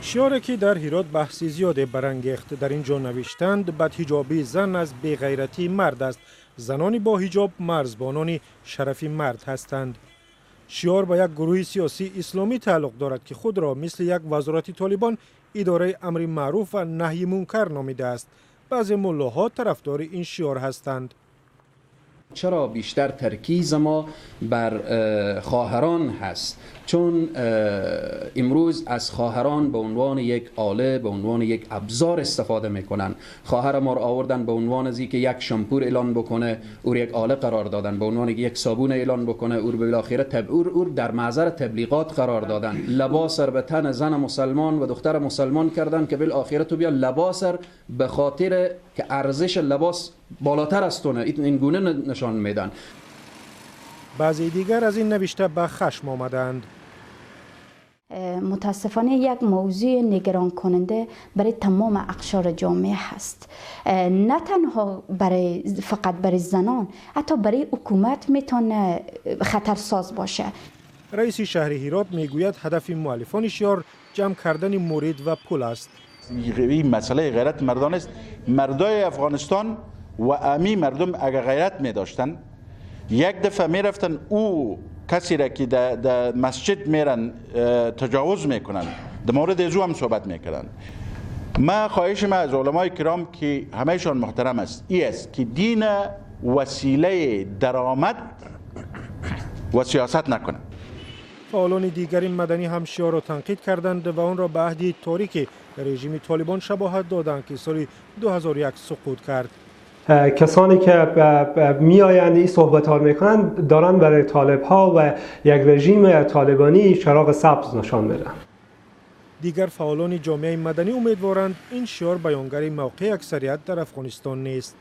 Шиоре ки дар Ҳирот баҳси зиёде барангехт. Дар ин ҷо навиштанд: бадҳиҷобии зан аз беғайратии мард аст, занони бо ҳиҷоб марзбонони шарафи мард ҳастанд. Шиор ба як гурӯҳи сиёсии исломӣ тааллуқ дорад, ки худро мисли як вазорати Толибон идораи амри маъруф ва наҳйи мункар номидааст. Баъзе муллоҳо тарафдори ин шиор ҳастанд. چرا بیشتر ترکیز ما بر خواهران هست؟ چون امروز از خواهران به عنوان یک آله، به عنوان یک ابزار استفاده میکنن. خواهر ما رو آوردن به عنوان از که یک شامپور اعلان بکنه، او یک آله قرار دادن، به عنوان یک صابون اعلان بکنه، او رو بالاخره او در معذر تبلیغات قرار دادن. لباس به تن زن مسلمان و دختر مسلمان کردن که بالاخره تو بیا لباس به خاطر که ارزش لباس بالاتر از تونه، این گونه نشان میدن. بعضی دیگر از این نوشته به خشم آمدند. متاسفانه یک موضوع نگران کننده برای تمام اقشار جامعه هست. نه تنها برای فقط برای زنان، حتی برای حکومت میتونه خطرساز باشه. رئیس شهر هرات میگوید هدف مؤلفان شعار جمع کردن مرید و پول است. این مسئله غیرت مردان است. مردای افغانستان و امی مردم اگر غیرت می داشتن، یک دفعه می رفتن او کسی را که در مسجد میرن تجاوز میکنن، در مورد ازو هم صحبت میکردن. ما خواهش ما از علمای کرام که همهشان محترم است ای است که دین وسیله درآمد و سیاست نکنه. فعالان دیگر مدنی هم شعار را تنقید کردند و آن را به عهد تاریک رژیم طالبان شباهت دادند که سال 2001 سقوط کرد. کسانی که میآیند این صحبت ها میکنن، دارن برای طالب ها و یک رژیم طالبانی چراغ سبز نشان میدن. دیگر فعالان جامعه مدنی امیدوارند این شعار بیانگر موقع اکثریت در افغانستان نیست.